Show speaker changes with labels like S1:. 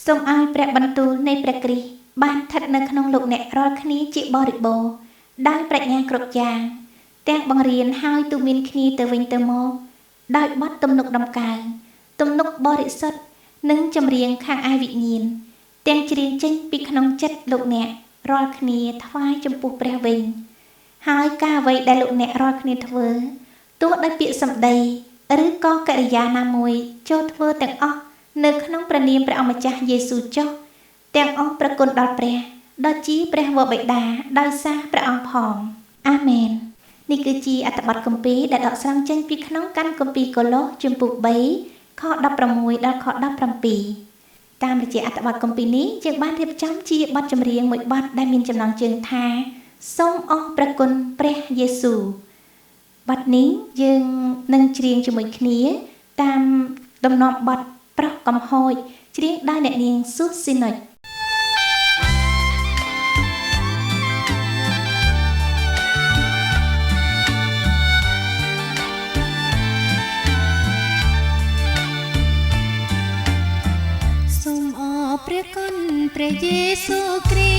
S1: សូមឲ្យព្រះបន្ទូលនៃព្រះគ្រីស្ទបានស្ថិតនៅក្នុងលោកអ្នករាល់គ្នាជាបរិបូរណ៍ដោយប្រាជ្ញាគ្រប់យ៉ាងទាំងបង្រៀនហើយទូមានគ្នាទៅវិញទៅមកដោយបទទំនុកដំកើងទំនុកបរិសុទ្ធនិងចម្រៀងខាងឯវិញ្ញាណទាំងច្រៀងចេញពីក្នុងចិត្តលោកអ្នករាល់គ្នាថ្វាយចំពោះព្រះវិញហើយការអ្វីដែលលោកអ្នករាល់គ្នាធ្វើទោះដោយពាក្យសម្ដីឬក៏កិរិយាណាមួយចូលធ្វើទាំងអស់នៅក្នុងព្រះនាមព្រះអម្ចាស់យេស៊ូវចុះទាំងអស់ប្រគុណដល់ព្រះដ៏ជាព្រះវរបិតាដោយសារព្រះអង្គផងអាមែននេះគឺជាអត្ថបទគម្ពីរដែលដកស្រង់ចេញពីក្នុងកាន់គម្ពីរកូឡូសជំពូក3ខ16ដល់ខ17តាមរយៈអត្ថបទគម្ពីរនេះយើងបានរៀបចំជាបទចម្រៀងមួយបទដែលមានចំណងជើងថាសូមអរព្រះគុណព្រះយេស៊ូវបទនេះយើងនឹងច្រៀងជាមួយគ្នាតាមដំណំបទប្រោះកំហូចច្រៀងដោយអ្នកនាងស៊ូស៊ីណុច
S2: សូមអរព្រះគុណព្រះយេស៊ូវគ្រី